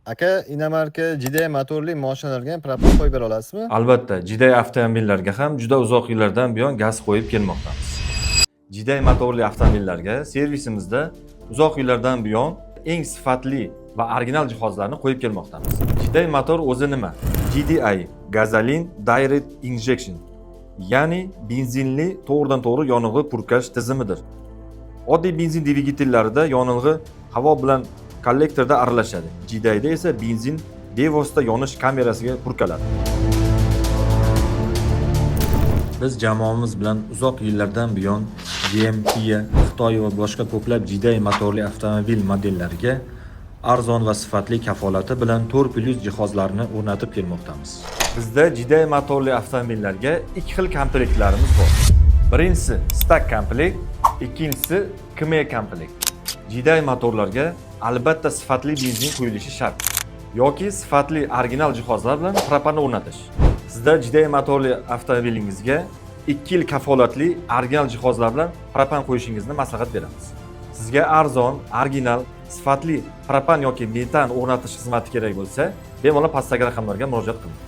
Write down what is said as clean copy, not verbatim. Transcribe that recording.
Aka, иномарка GDI motorli mashinalarga ham propan qo'yib bera olasizmi? Albatta, GDI avtomobillarga ham juda uzoq yillardan buyon gaz qo'yib kelmoqdamiz. GDI motorli avtomobillarga servisimizda uzoq yillardan buyon eng sifatli va original jihozlarni qo'yib kelmoqdamiz. GDI motor o'zi nima? GDI Gasoline Direct Injection, ya'ni benzinli to'g'ridan to'g'ri yonilg'i purkash tizimidir. Oddiy benzin dvigatellarida yonilg'i havo bilan kollektorda aralashadi. GDIda esa benzin bevosita yonish kamerasiga purkaladi. Biz jamoamiz bilan uzoq yillardan buyon GM, Kia, Xitoy va boshqa ko'plab GDI motorli avtomobil modellariga arzon va sifatli kafolati bilan 4+ jihozlarni o'rnatib kelmoqdamiz. Bizda GDI motorli avtomobillarga ikki xil komplektlarimiz bor. Birinchisi stock komplekt, ikkinchisi KME komplekt. GDI motorlarga albatta sifatli benzin quyilishi shart yoki sifatli original jihozlar bilan propan o'rnatish. Sizda GDI motorli avtomobilingizga 2 yil kafolatli original jihozlar bilan propan qo'yishingizni maslahat beramiz. Sizga arzon, original, sifatli propan yoki metan o'rnatish xizmati kerak bo'lsa, bemalol pastdagi raqamlarga murojaat qiling.